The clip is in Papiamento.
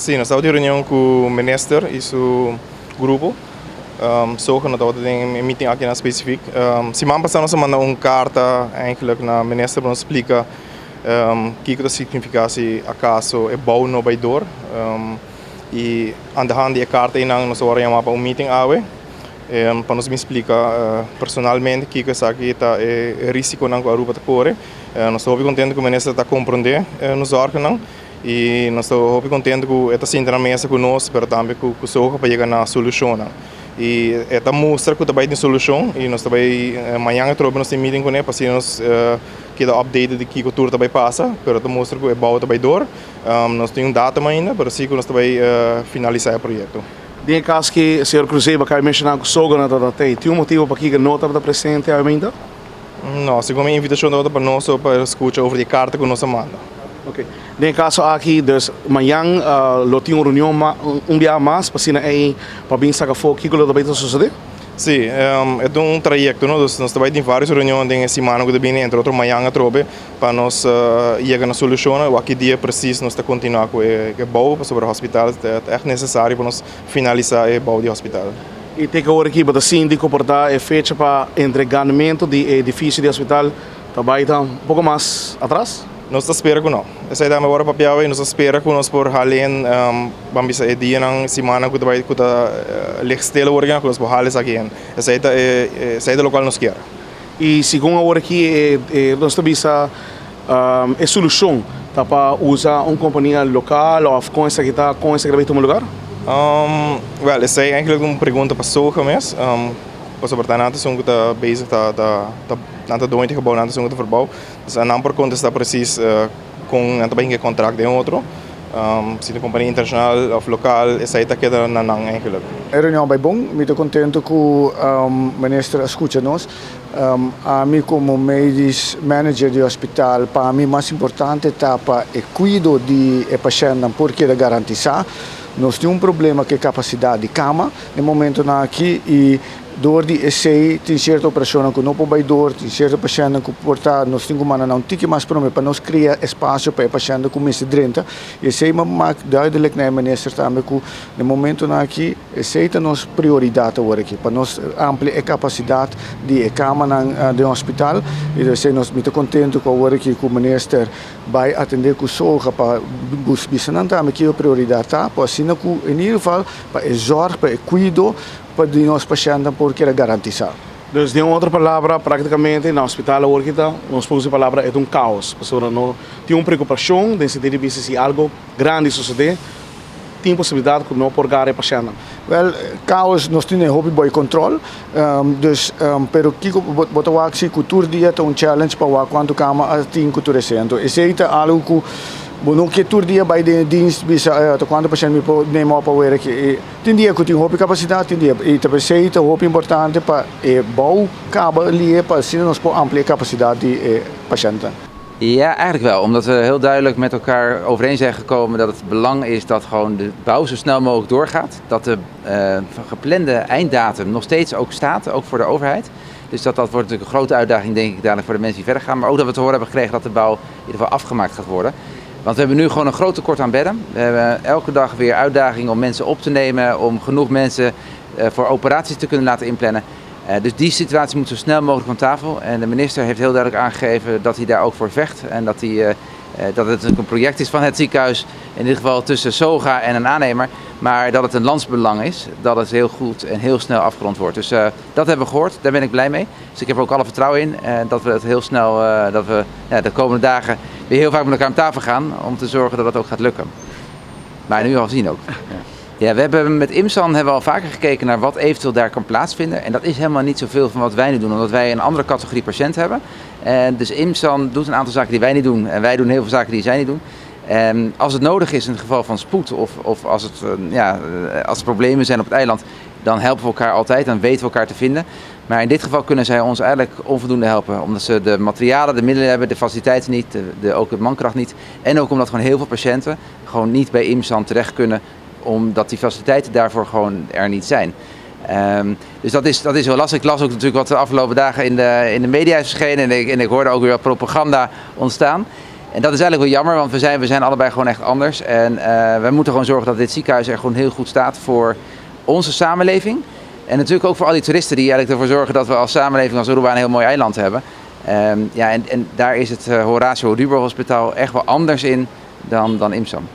Sí, nos tabata den reunion ku minister i su grupo. SOGA no tabata den e meeting aki na spesifik. Siman pasá nos a manda un karta eigenlijk na minister pa nos splika kiko ta signifiká si akaso e bou no bai dor. I aan de hand di e karta einan nos a wòrdu yamá pa un meeting awe pa nos bin splika personalmente kiko esaki ta e risikonan ku Aruba ta kore. Nos ta hopi kontentu ku minister ta komprondé nos zòrgenan. I nos ta hopi kontentu ku e ta sinta na mesa ku nos, pero tambe ku SOGA pa yega na solushonnan. I e ta mustra ku ta bai tin solushon i nos ta bai mañan atrobe nos tin meeting kuné pa asina nos keda updated di kiko tur ta bai pasa, pero ta mustra ku e bou ta bai dor. Nos tin un datum ainda, pero si ku nos ta bai finalisá e proyekto. Den e kas ki señor Cruzé bo kaba menshoná ku SOGA no tabata tei, tin un motibu pakiko no tabata presente awe? No, segun mi invitashon tabata pa nos pa skucha over di e karta ku nos a manda. Ok. Den e kaso aki, dus mañan lo tin un reunion un biaha mas pa asina ei pa bin saka afó kiko lo ta bai ta sosodé? Sí, e ta un trayekto, no? Dus nos ta bai tin vários reunion den e simannan ku ta bini, entre otro mañan atrobe, pa nos yega na solushonnan wak ki dia presis nos ta kontinuá ku e bou pasobra hospital ta ègt nesesario pa nos finalisá e bou di hospital. I te ku ora ki bo ta sinti ku por ta e fecha pa entreganmentu di e edifisio di hospital ta bai ta un poko mas atras? Nos ta spera ku no. Esei tambe ora papia awe, nos ta spera ku nos por hala en, ban bisa e dianan, simannan ku ta bai ku ta lig stil awor ku nos por hala esaki en. Esei ta e, esei ta lokual nos kier. I segun awor aki e nos ta bisa e solushon ta pa usa un kompania lokal òf kon esaki ta, kon esaki ta bai tuma lugar? Wèl, esei eigenlijk un pregunta pa Soga mes, pasobra ta nan ta esun ku ta bezig ta ta ta nan ta doño di gebou, nan ta esun ku ta verbou. Dus nan por kontestá presis kon nan ta bai hinka e kontrakt den otro. Si ta un kompania internashonal òf lokal, esei ta keda na nan eigenlijk. E reunion bai bon, mi ta kontentu ku minister a skucha nos. Ami komo medisch manager di hospital, pa mi mas importante ta pa e kuido di e pashèntnan por keda garantisá. Nos tin un problema ku e kapasidat di kama e momentonan aki i dor di esei tin sierto operashonnan ku no por bai dor, tin sierto pashèntnan ku por ta nos tin ku manda nan un tiki mas promé pa nos krea espasio pa e pashèntnan ku mester drenta. I esei mi a mak duidelijk na e minister tambe ku na e momentonan aki Esei ta nos prioridat awor aki, pa nos amplia e kapasidat di e kamanan den hospital. I esei nos mi ta kontentu ku awor aki ku minister bai atendé ku soga pa bisa nan tambe kiko prioridat ta, pa asina ku in ieder geval pa e zòrg, pa e kuido pa di nos pashèntnan por keda garantisá. Dus den otro palabra, praktikamente na hospital awor ki ta, nos por usa e palabra e ta un kaos, pasobra no tin un preokupashon den sentido di bisa si algo grandi sosodé, Tin posibilidat ku no por gara e pashèntnan? Wèl, kaos nos tin e hopi boi kòntròl. Dus, pero kiko bo ta wak si ku tur dia ta un challenge pa wak kuantu kama a tin ku tur esei. Anto esei ta algu ku bo no ke tur dia bai den e dienst bisa ta kuantu pashènt mi por neem òp awe aki. Tin dia ku tin hopi kapasidat, tin dia i ta p'esei ta hopi importante pa e bou kaba lihe pa asina nos por amplia e kapasidat di e pashèntnan. Ja, eigenlijk wel. Omdat we heel duidelijk met elkaar overeen zijn gekomen dat het belang is dat gewoon de bouw zo snel mogelijk doorgaat. Dat de geplande einddatum nog steeds ook staat, ook voor de overheid. Dus dat, dat wordt natuurlijk een grote uitdaging, denk ik, dadelijk voor de mensen die verder gaan. Maar ook dat we te horen hebben gekregen dat de bouw in ieder geval afgemaakt gaat worden. Want we hebben nu gewoon een groot tekort aan bedden. We hebben elke dag weer uitdagingen om mensen op te nemen, om genoeg mensen voor operaties te kunnen laten inplannen. Dus die situatie moet zo snel mogelijk van tafel. En de minister heeft heel duidelijk aangegeven dat hij daar ook voor vecht. En dat, hij, dat het een project is van het ziekenhuis, in dit geval tussen SOGA en een aannemer. Maar dat het een landsbelang is, dat het heel goed en heel snel afgerond wordt. Dus dat hebben we gehoord, daar ben ik blij mee. Dus ik heb er ook alle vertrouwen in dat we het heel snel, dat we ja, de komende dagen weer heel vaak met elkaar aan tafel gaan om te zorgen dat het ook gaat lukken. Maar nu al zien ook. Ja. Ja, we hebben met IMSAN hebben we al vaker gekeken naar wat eventueel daar kan plaatsvinden. En dat is helemaal niet zoveel van wat wij nu doen, omdat wij een andere categorie patiënt hebben. En dus IMSAN doet een aantal zaken die wij niet doen en wij doen heel veel zaken die zij niet doen. En als het nodig is in het geval van spoed of, of als, het, ja, als er problemen zijn op het eiland, dan helpen we elkaar altijd, dan weten we elkaar te vinden. Maar in dit geval kunnen zij ons eigenlijk onvoldoende helpen, omdat ze de materialen, de middelen hebben, de faciliteiten niet, de, ook de mankracht niet. En ook omdat gewoon heel veel patiënten gewoon niet bij IMSAN terecht kunnen omdat die faciliteiten daarvoor gewoon er niet zijn. Dus dat is, dat is heel lastig. Ik las ook natuurlijk wat de afgelopen dagen in de, in de media is verschenen. En ik, en ik hoorde ook weer wat propaganda ontstaan. En dat is eigenlijk wel jammer, want we zijn allebei gewoon echt anders. En we moeten gewoon zorgen dat dit ziekenhuis er gewoon heel goed staat voor onze samenleving. En natuurlijk ook voor al die toeristen die eigenlijk ervoor zorgen dat we als samenleving, als Aruba, een heel mooi eiland hebben. Ja, en daar is het Horacio Oduber Hospitaal echt wel anders in dan IMSAM.